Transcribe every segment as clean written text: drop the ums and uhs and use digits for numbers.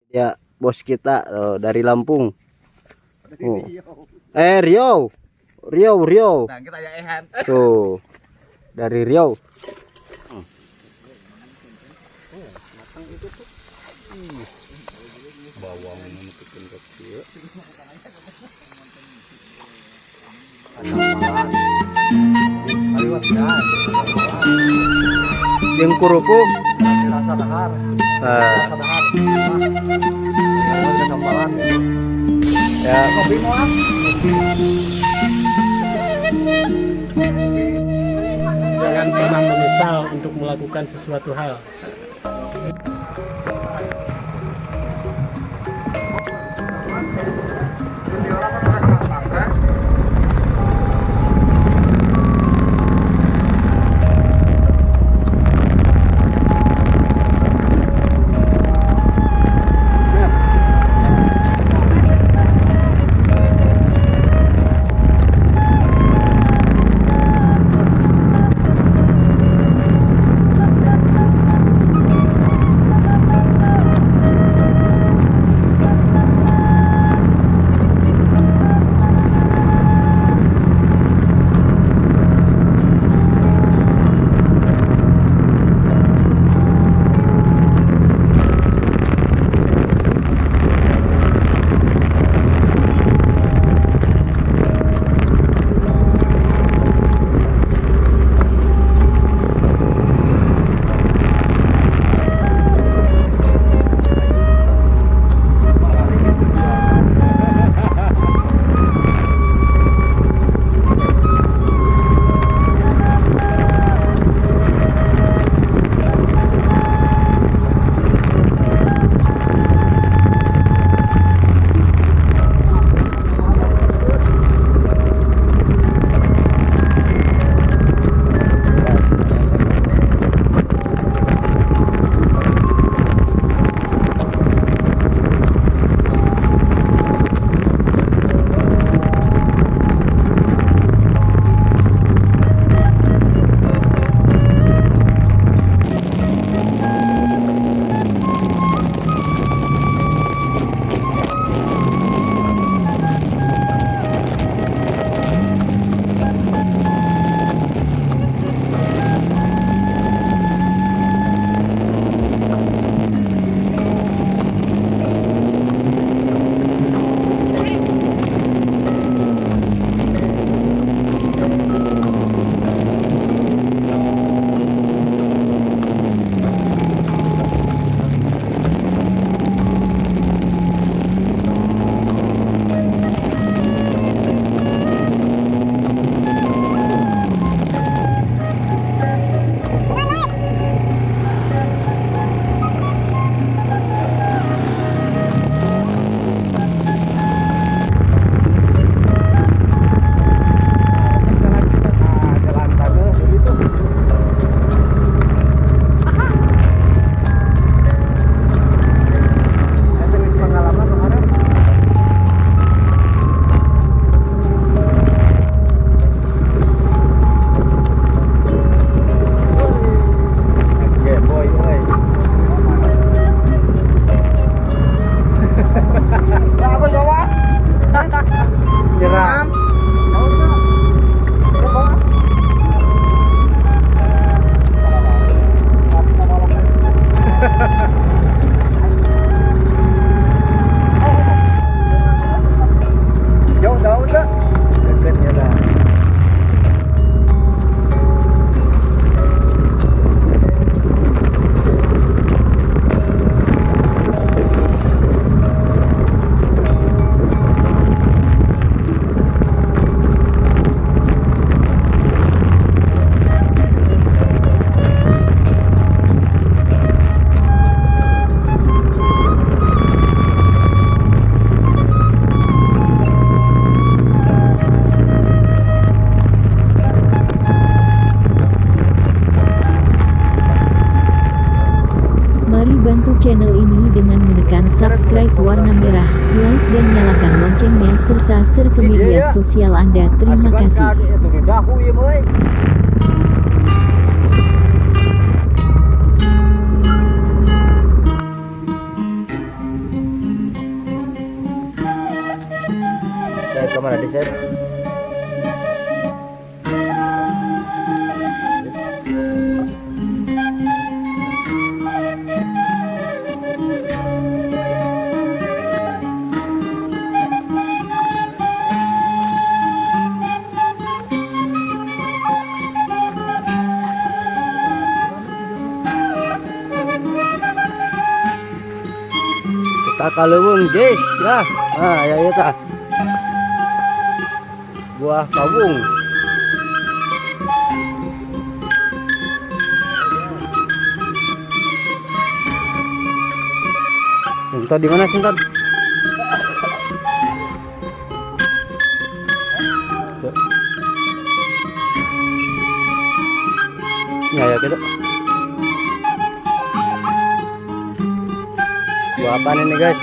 Ya, bos kita dari Lampung. Oh. Riau. Riau, Riau. Nah, kita ya Ehan. Tuh. Dari Riau. Bawang masukin ke kieu. Jeung kerupuk. Rasa dahar. Nah, Rasa dahar. Sambalan. ya. Kopi mau ah? Jangan pernah menyesal untuk melakukan sesuatu hal. Mari bantu channel ini dengan menekan subscribe warna merah, like dan nyalakan loncengnya serta share ke media sosial Anda. Terima kasih. Kemana di sini? Kita kaleweng guys ya. Nah, ya ya ta. Buah kawung. Sinton di mana Sinton? Ya ya gitu. Buah apa ini guys?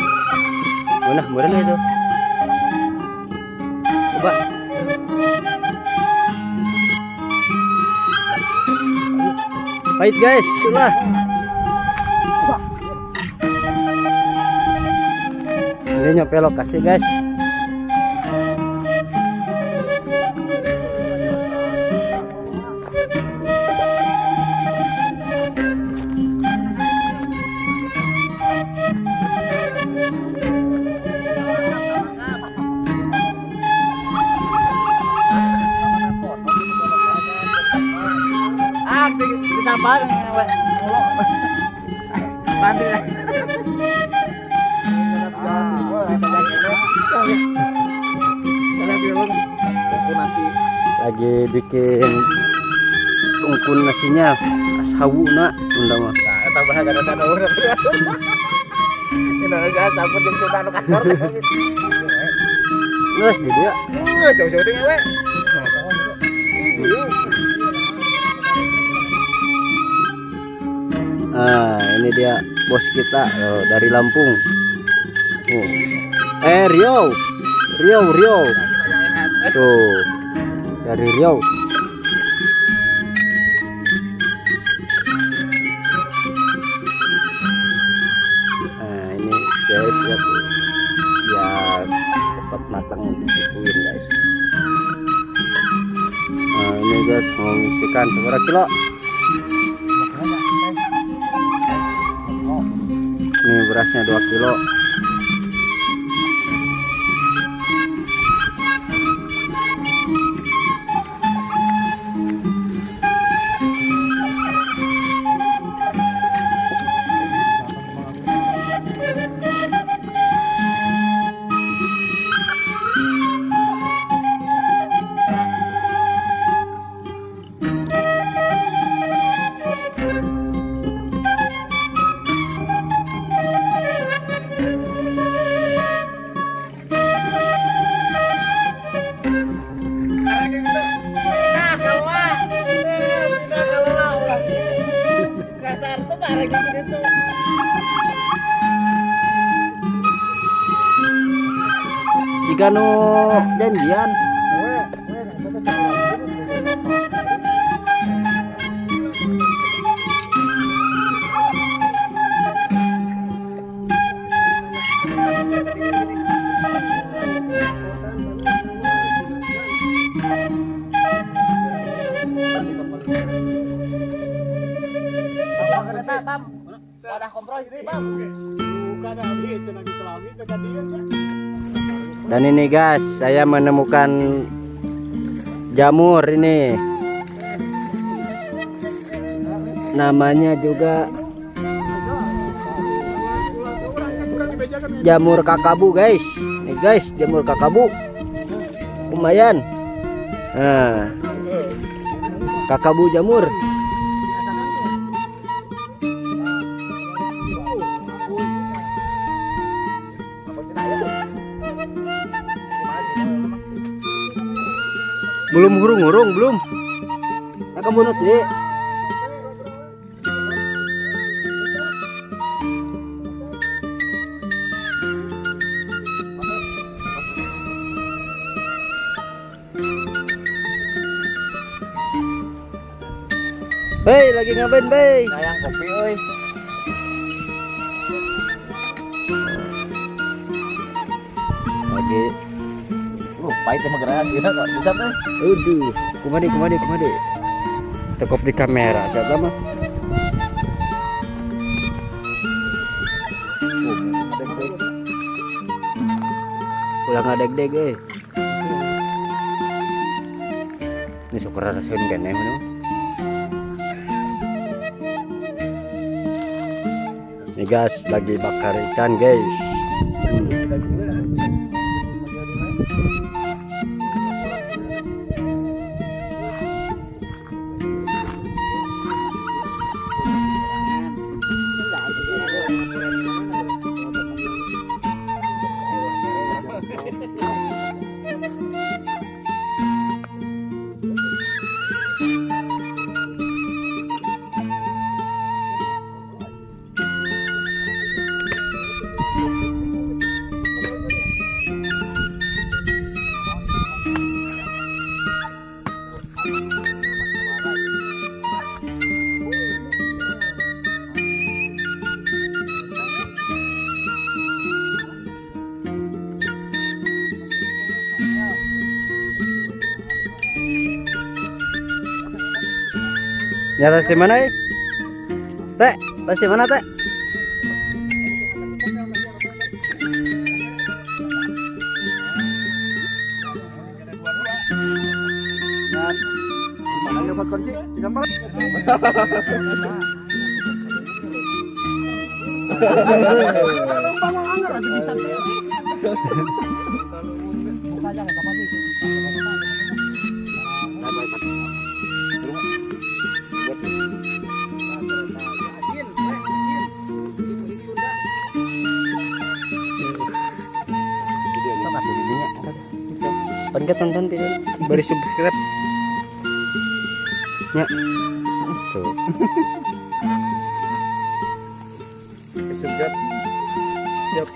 Mana murah itu? Coba. Pahit guys, sudah. Ini nyampe lokasi guys. Ah, di sampah bantu. Lagi bikin tungkun nasinya ashawu nak undang mah. Nah, tambah ada ada orang. Indonesia campur jeung Sunda nu kasar. Geus di dieu. Geus jauh-jauh teh we. Nah, ini dia bos kita dari Lampung. Oh. Riau. Riau, Riau. Tuh. Dari Riau. Nah, ini guys lihat biar cepat matang dikuin guys. Nah, ini guys mau ngisikan berapa kilo? Ini berasnya 2 kilo. Jika nu janjian. Dan ini guys, saya menemukan jamur ini. Namanya juga jamur kakabu guys. Nih guys, jamur kakabu. Lumayan. Nah, kakabu jamur. Belum hurung-hurung, belum. Nah, kamu nanti. Bay, lagi ngapain, Bay? Sayang kopi, oi. Lagi. Pahit emang gerak gitu, pucat teh. Aduh, kumadi. Tekop di kamera siapa mah? Ulah ngadeg-deg euy. Ini sok rasain keneh mah. Nih guys, lagi bakar ikan guys. Ya, tas di mana? Teh, tas di mana, Teh? Pencet tonton video, beri subscribe. Ya. Tuh. Subscribe. Siap.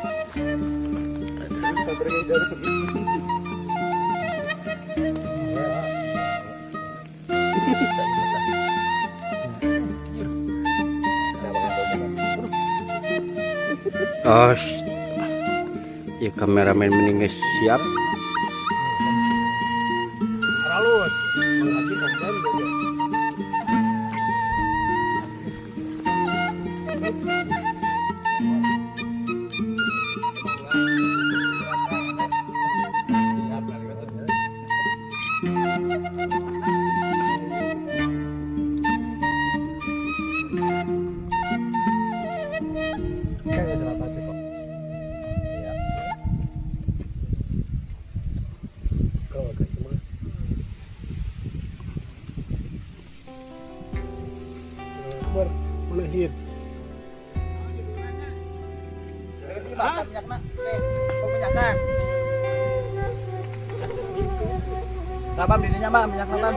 Oh, ya kameramen mending siap. Halus. Lagi komplain juga. Tabam dirinya bang, minyak bang.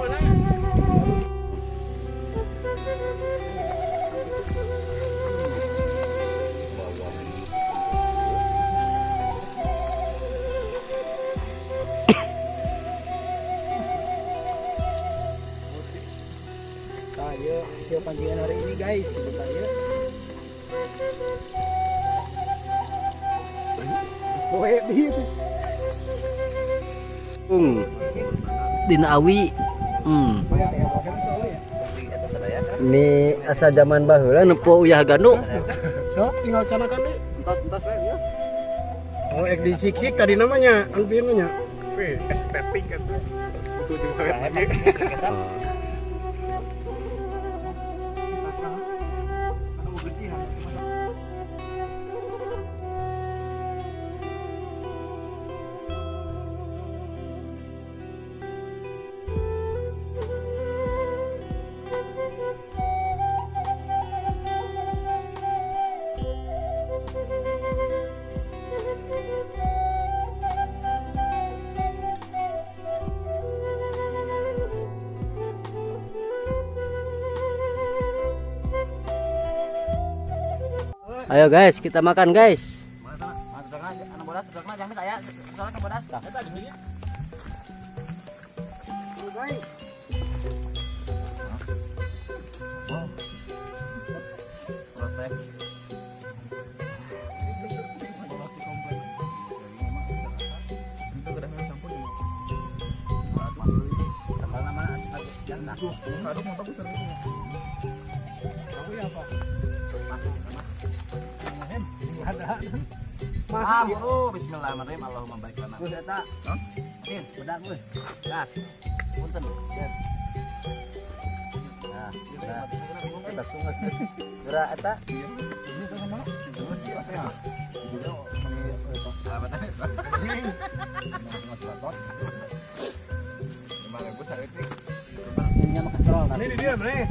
Ayo, siap panggilan hari ini guys, sebentar ya. Poe di. Dina awi. Ini asa zaman baheula nempo uyah gandu. Sok tinggal canakan deh. Entos-entos we ya. Oh, ek disiksik tadi namanya, anu bieu nya. Wih, estetik atuh. Butuh jeung coret lagi. Ayo guys, kita makan guys. Ah, bro, bismillahirrahmanirrahim. Allahumma barik lana. Geus eta. Hah? Tin, bedak euy. Gas. Punten. Nah, eta tuh geus. Geura eta. Ini dia, bre.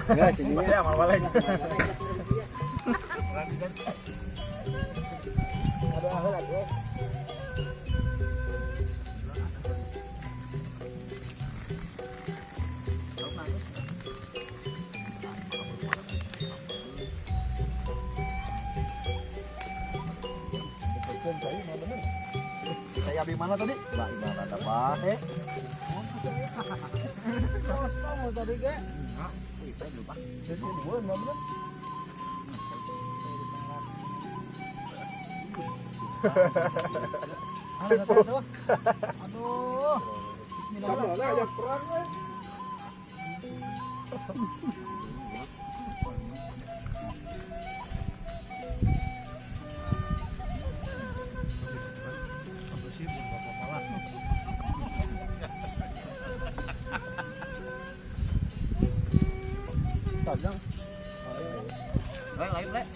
Enggak sini. Saya mau balik. Saya abis mana tadi? Mbak Imana apa? Eh. Tadi ge. Aduh. Bismillah. Perang eh. Lain, lain.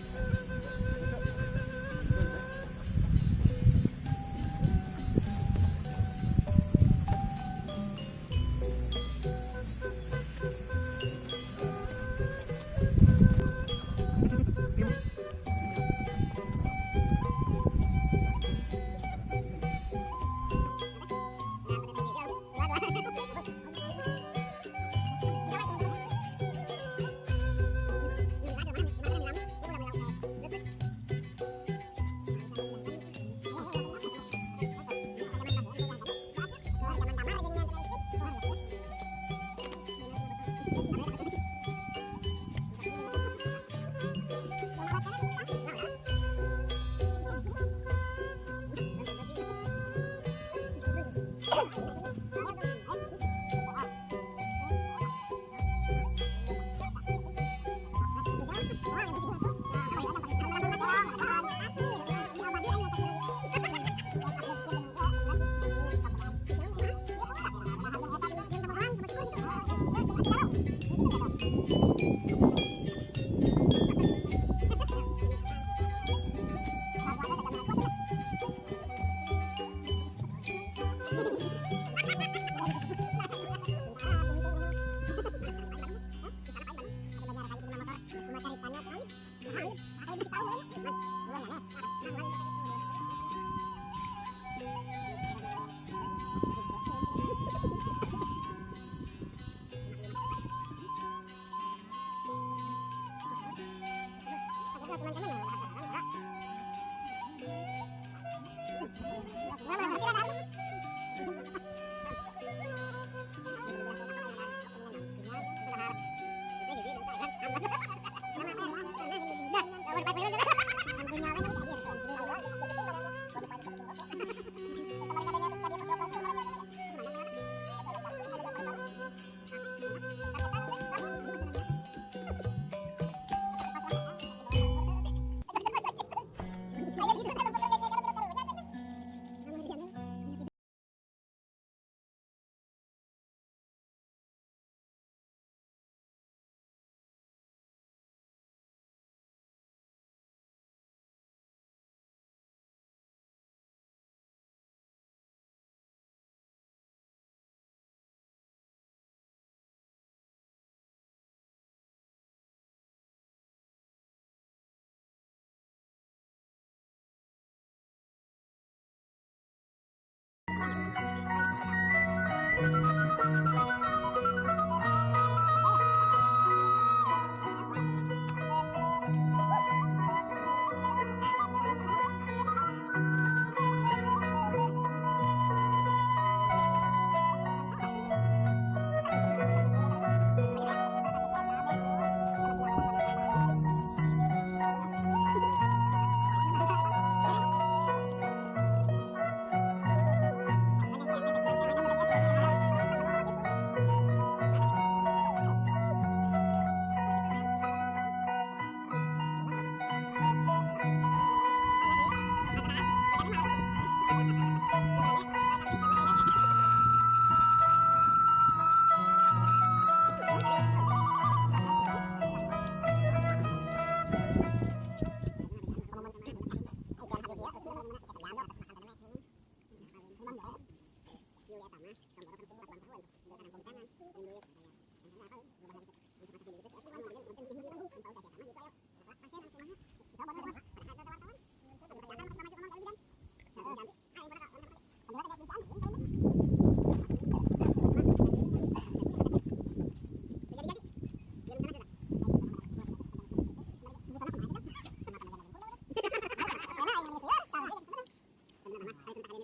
Thank you.